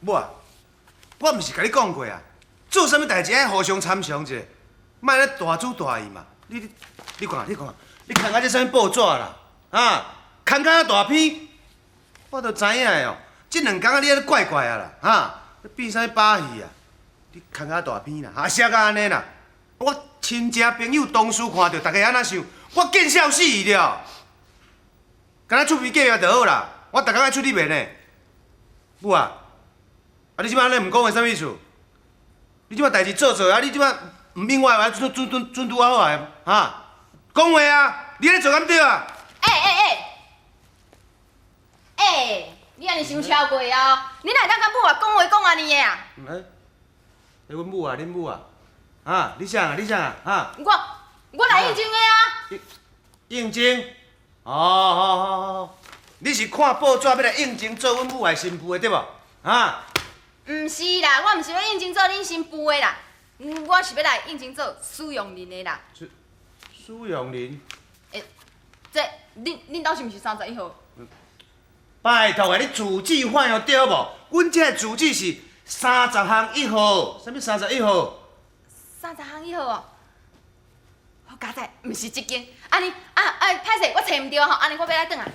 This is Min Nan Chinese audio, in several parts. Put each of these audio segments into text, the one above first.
母啊，我毋是共你講過啊，做啥物代誌愛互相參詳者，莫咧大主大意嘛。你你你看你看，你牽甲這啥物報紙啦？啊，牽甲大篇，我就知影的哦。這兩工啊，你按呢怪怪啊啦，哈，變啥物把戲啊？你牽甲大篇啦，哈，寫甲按呢啦。我親戚朋友同事看著，逐家按怎想？我見笑死伊了。敢若出面隔壁就好啦，我逐工愛出你面的。母啊，啊你這擺按呢毋講話啥物意思？你這擺代誌做做啊，你這擺毋應我的話，準準準準拄仔好啊，哈？講話啊，你按呢做敢對啊？欸欸欸！欸，你按呢傷超過啊！你哪會當佮母啊講話講按呢的啊？欸，欸，阮母啊，恁母啊，啊，你啥啊？你啥啊？哈？我來應徵的啊！應徵？哦，好好好好，你是看報紙欲來應徵做阮母的新婦的對無？啊？毋是啦，我毋是欲應徵做恁新婦的啦，我是欲來應徵做使用人的啦。使用人？欸，這恁恁兜是毋是31號？拜託的，你住址看予對無？阮這个住址是30巷1號，啥物31號？30巷1號哦。好佳哉，毋是這間，按呢啊啊，歹勢，我揣毋著吼，按呢我欲來轉來。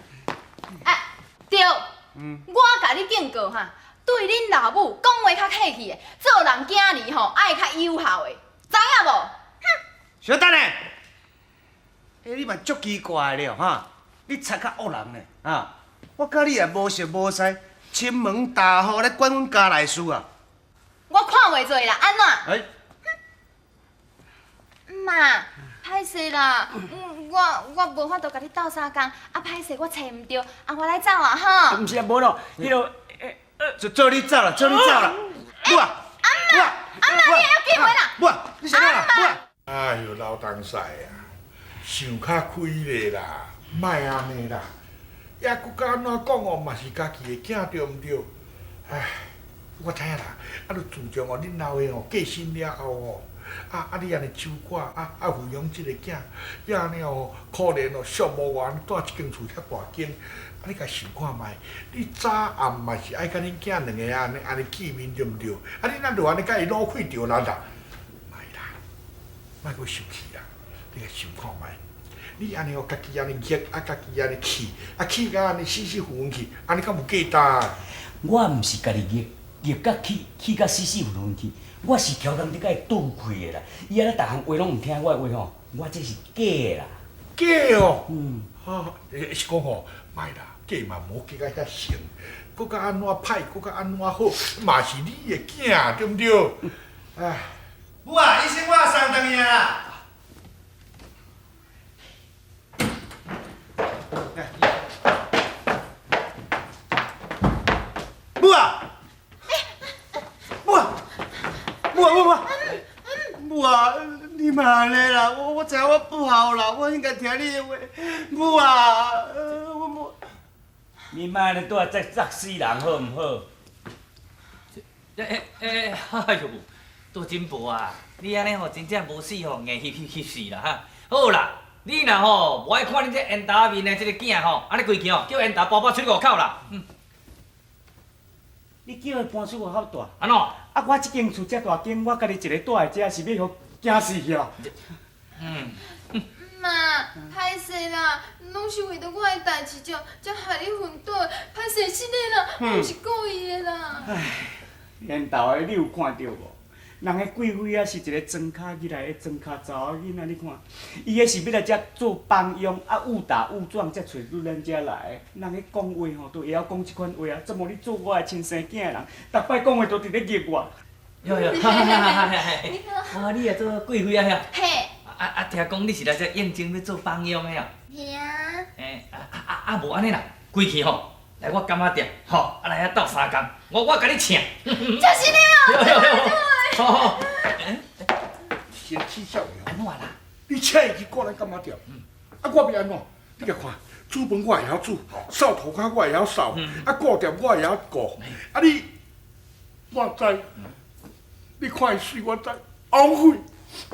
啊，對，我共你警告哈，對恁老母講話較客氣的，做人囝兒吼愛較友好的，知影無？哼！小等下，欸，你嘛足奇怪的了哈，你賊較惡人呢，哈？我佮你也無熟無似，親門大戶咧管阮家內事啊？我看袂做啦，按怎？欸？媽，歹勢啦，我無法度共你鬥相共，啊歹勢我揣毋著，啊我來走啊哈。毋是啊，無咯，彼個，做做你走啦，做你走啦，母啊，阿媽，阿媽，你會曉記話啦？母啊，你啥啦？母啊！哎喲，老東西啊，想較開咧啦，莫按呢啦，抑閣敢按怎講哦，嘛是家己的囝對毋對？唉，我知影啦，啊，著自從哦，恁老爸哦過身了後哦，啊啊！你按呢守寡，啊啊撫養這个囝，也按呢哦，可憐哦，寂寞我按呢蹛這間厝遮大間，啊！你共想看覓，你早暗嘛是愛佮恁囝兩个按呢按呢見面對毋對？啊！你若就按呢共伊擼氣著力啦，莫啦，莫閣生氣啦，你共想看覓，你按呢哦，家己按呢逆，啊家己按呢氣，啊氣甲按呢死死分分去，按呢敢有價值？我毋是家己逆，逆甲氣，氣甲死死分分去。我是超工佇共伊鬥氣的啦，伊按呢逐項話攏毋聽我的話吼，我這是假的啦。假哦？嗯。啊，是講吼，莫啦，假嘛毋好假甲遐成，閣較按怎歹，閣較按怎好，嘛是你的囝，對毋對？唉。母啊，醫生我送轉去啊。母啊！母啊！母啊母啊母啊！你莫按呢啦，我知影我不好啦，我應該聽你的話。母啊，我母。你莫按呢倒來再責死人好毋好？欸欸欸！哎喲，杜金婆啊，你按呢吼真正無死吼，硬翕翕翕死啦哈！好啦，你若吼無愛看恁這緣投面的這个囝吼，按呢規氣吼，叫緣投搬搬出去外口啦。你叫伊搬出外口蹛？按怎？啊，我這間厝遮大間，我家己一个蹛佇遮是欲予驚死去哦。媽，歹勢啦，攏是為著我的代誌才害你昏倒，歹勢真的啦，我毋是故意的啦。唉，緣投的，你有看著無？人彼貴妃啊，是一个莊跤入來的莊跤查某囡仔，你看，伊彼是欲來遮做幫傭，啊誤打誤撞才揣入咱遮來的。人彼講話吼，都會曉講這款話啊，怎麼你做我的親生囝的人，逐擺講話都佇咧逆我。喲喲，哈哈哈哈哈！啊，你也做貴妃啊遐？嘿。啊啊！聽講你是來遮應徵欲做幫傭的哦。是啊。欸，啊啊啊！無按呢啦，規氣吼，來我柑仔店，吼，啊來遐鬥相共，我共你請。就是你哦！好好。先起笑按怎啦？你請伊去過來柑仔店？啊，我欲按怎？你共看，煮飯我會曉煮，掃塗跤我會曉掃，啊顧店我會曉顧。啊你，我知，你看伊媠我知，王妃，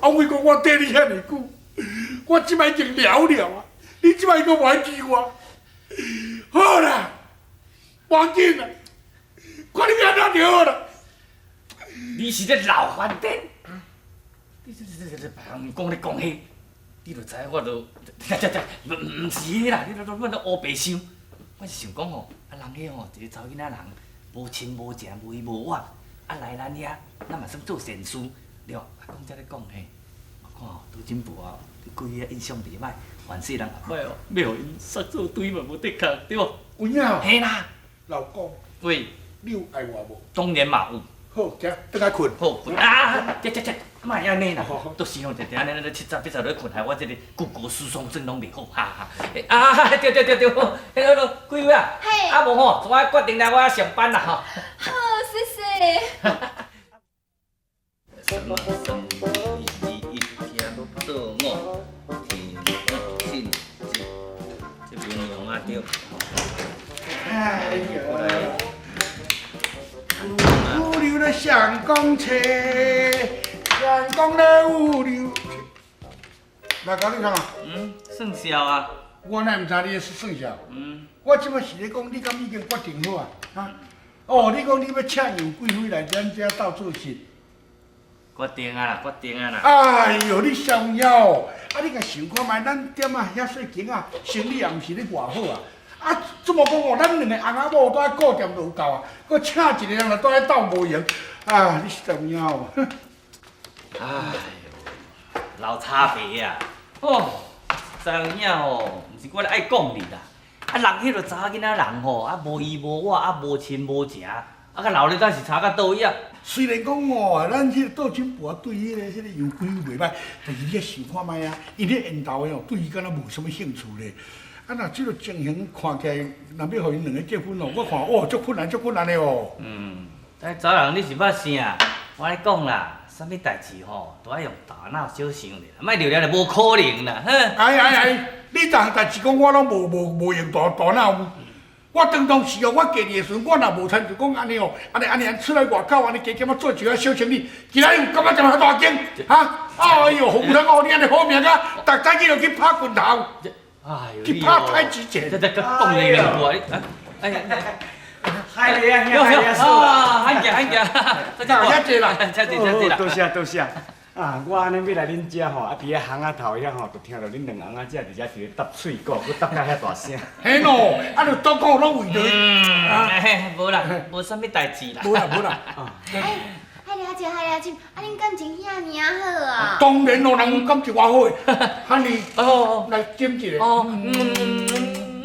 王妃講我綴你遐爾久，我這擺已經了了啊！你這擺閣無愛記我，好啦，無要緊啦，看你欲按怎就好啦。你是咧闹翻天？你这这这这别人讲咧讲彼，你就知影我就，这这这，毋毋是彼啦，你都乱咧乌白想。我是想讲吼，啊人彼吼一个查某囡仔人，无亲无情无依无我，啊来咱遐，咱嘛算做善事，对无？啊讲这咧讲嘿，我看吼拄进步啊，你贵妃印象袂歹，凡世人后摆哦，欲予𪜶杀做堆嘛无得空，对无？有影哦？嘿啦。老公，喂，你有爱我无？当然嘛有。好，行，转来睏。好，睏啊！这这这，莫按呢啦，都是吼，定定按呢，咧七早八早咧睏，害我这个骨骼疏松症拢袂好，哈哈。啊，对对对对，好，彼个贵妃啊，啊无吼，我决定啦，我要上班啦吼。好，谢谢。三三二一，听做五，天进这这边用啊对。哎呀！有留咧相公车，相公咧有留。来，搞你创啊？嗯，算数啊。我哪毋知你咧算数？嗯。我这摆是咧讲，你敢已经决定好啊？哈？哦，你讲你欲请杨贵妃来咱遮斗做事？决定啊啦，决定啊啦。哎哟，你逍遥！啊，你共想看觅，咱店仔遐细间仔，生意也毋是咧偌好啊。啊，这么讲哦，咱两个翁仔某都爱顾店就有够啊，阁请一个人来倒来斗无闲，啊，你实在有影哦。哎呦，老差别啊！哦，知影吼，毋是我咧爱讲你啦。啊，人彼个查某囡仔人吼，啊无依无我，啊无亲无情，啊佮老咧咱是差甲佗位啊。虽然讲哦，咱彼个杜金婆对彼个杨贵妃袂歹，但是你爱想看觅啊，𪜶咧缘投的哦，对伊敢若无啥物兴趣咧。啊，若这个情形看起来，若欲予𪜶两个结婚哦，我看哦，足困难，足困难的哦。嗯，但查人你是捌啥？我咧讲啦，啥物代志吼，都爱用大脑小想咧，莫留了就无可能啦，哼。哎哎哎，你逐项代志讲我拢无用大脑。我当时哦，我嫁你的时阵，我若无亲像讲按呢哦，按呢按呢出来外口按呢加减仔做一个小生意，今仔日有感觉这么大间，哈？哎哟，洪生哦，你按呢好命啊，逐早起就去拍拳头。哎呦，去拍太极拳。这这讲两两句啊！你啊，哎，海丽啊，兄，海丽啊，汉行汉行，遮济啦，遮济遮济啦。多谢多谢。啊，我按呢欲来恁遮吼，啊，伫咧巷仔头遐吼，就听著恁两翁仔这伫遮伫咧搭喙鼓，阁搭甲遐大声。嘿喏，啊，就都讲拢为着。嗯，无啦，无啥物代志啦。无啦无啦。海丽阿姐，海丽阿姊，啊，恁感情遐尔啊好啊？当然咯，人感情偌好的，汉尼，哦，来斟一个。哦，嗯，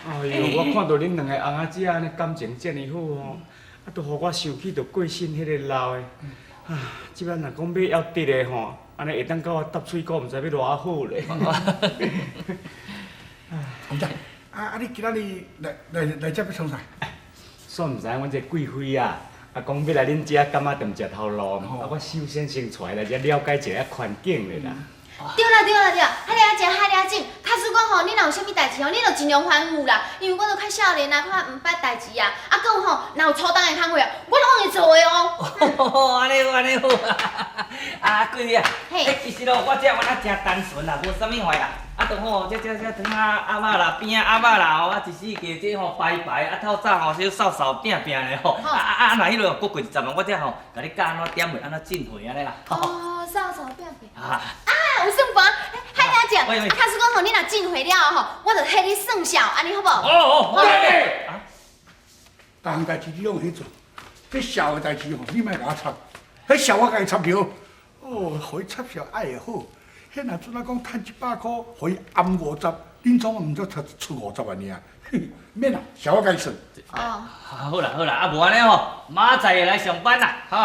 哎呦，我看到恁两个翁仔姊按呢感情遮尔好吼，啊，都予我想起著过身彼个老的。啊，这摆若讲欲要得的吼，按呢会当佮我搭喙鼓，毋知欲偌好咧。洪仔，啊，你今仔日来遮欲创啥？煞毋知影阮这贵妃啊，啊讲欲来恁遮，感觉踮食头路，啊我首先先带伊来遮了解一下环境咧啦。对啦对啦对啦，海丽阿姐，海丽阿姊，假使讲吼，你若有啥物代志吼，你就尽量吩咐啦，因为我都较少年啊，较毋捌代志啊，啊，阁有吼，若有粗重的工课啊，我拢会做的哦。按呢好，按呢好。啊，贵妃啊，嘿，其实咯，我这我若诚单纯啦，无啥物坏啦。啊，就吼，这糖仔鸭肉啦，饼仔鸭肉啦吼，啊，一四季这吼排排，啊，透早吼小扫扫拼拼咧吼，啊啊啊，若彼落阁过10万，我这吼，共你教按怎点货，按怎进货按呢啦。哦，扫扫拼拼。啊。啊，有算盘，海丽阿姐，假使讲吼，你若进货了后吼，我就替你算数，按呢好无？哦哦，对。逐项代志你拢会做，这数的代志吼，你莫共我插，彼数我家己插就好。哦，予伊插数爱会好。彼若阵仔讲趁100箍，予伊暗50，恁总毋则出50万尔，免啦，数我家己算。哦，好啦好啦，啊无按呢吼，明仔载会来上班啦，吼。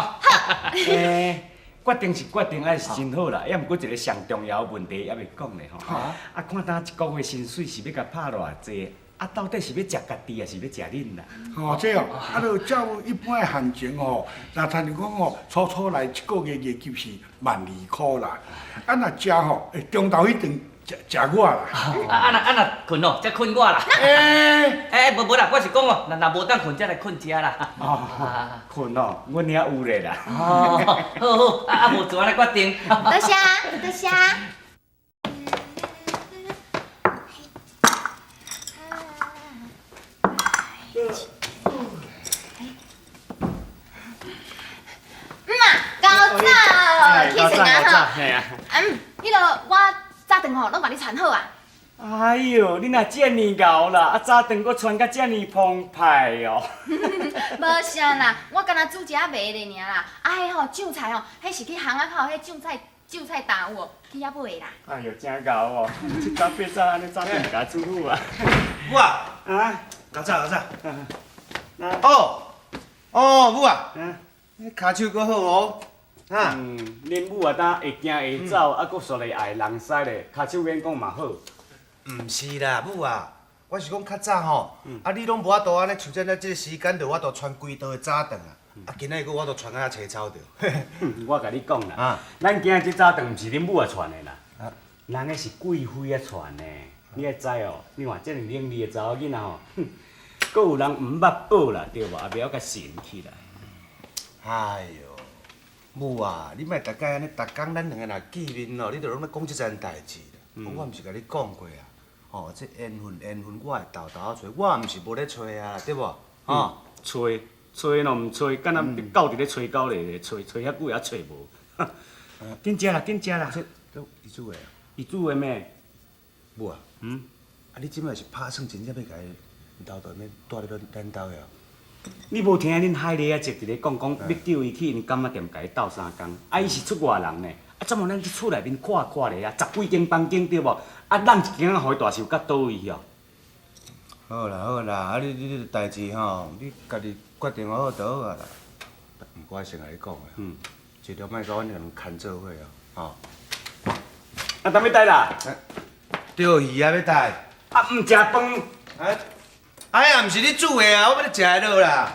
欸，决定是决定，还是真好啦。抑毋过一个上重要的问题犹未讲咧吼。啊，看当一个月薪水是欲共拍偌济？啊，到底是欲食家己，抑是欲食恁啦？吼，这哦，啊，就照一般的行情吼，若亲像讲吼，初初来一个月月给是12000箍啦。啊，若食吼，欸，中昼彼顿食食我啦。啊啊若睏哦，才睏我啦。欸欸，无无啦，我是讲哦，若无当睏，才来睏遮啦。哦，睏哦，阮遐有咧啦。哦，好好，啊啊，无做按呢决定。多谢多谢。早哦，起床啊吼。嘿啊。嗯，彼落我早顿吼，攏共你传好啊。哎哟，你若遮尔𠢕啦，啊早顿阁传甲遮尔澎湃哦。无啥啦，我干焦煮一仔糜咧尔啦。啊，彼吼酱菜吼，彼是去巷仔口彼酱菜酱菜担有无？去遐买的啦。哎哟，真𠢕哦！七早八早按呢早顿共煮好啊。母啊，啊，较早较早。啊哦，哦，母啊，啊，你跤手阁好哦，啊，嗯，恁母啊，当会行会走，啊，阁煞来爱人驶咧，跤手免讲嘛好。毋是啦，母啊，我是讲较早吼，啊你攏無法度按呢，像這這个时间就有法度传规桌的早顿啊，啊今仔日阁有法度传到遮青草著。我共你讲啦啊，咱今仔这早顿毋是恁母仔传的啦，人彼是贵妃仔传的。你爱知哦，你看遮尔伶俐的查某囡仔吼，哼，阁有人毋捌宝啦，对无？也袂晓共神起来。哎哟，母啊，你莫逐摆按呢，逐工咱两个若见面哦，你就攏咧讲這層代誌啦。我毋是共你講過啊，吼，這緣分緣分，我會沓沓仔揣，我毋是無咧揣啊，對無？吼，揣揣若毋揣，敢若狗佇咧揣狗咧，揣揣遐久也揣無。緊食啦，緊食啦。這都伊煮的啊？伊煮的咩？母啊，啊你這擺是拍算真正欲共伊兜蹛蹛咧咱兜的哦？你無聽恁海麗仔姐佇咧講講，欲叫伊去𪜶柑仔店共伊鬥相共，啊伊是出外人呢，啊怎麼咱佇厝內面看看咧啊，十幾間房間對無？啊咱一間仔予伊大壽甲佗位去哦。好啦好啦，啊你你這代誌吼，你家己決定好就好啊啦。毋過我先共你講的，盡量莫共阮兩人牽做伙哦，吼。啊，當欲帶啦？釣魚啊，欲帶。啊，毋食飯。啊，哎呀，毋是你煮的啊，我欲食的落啦。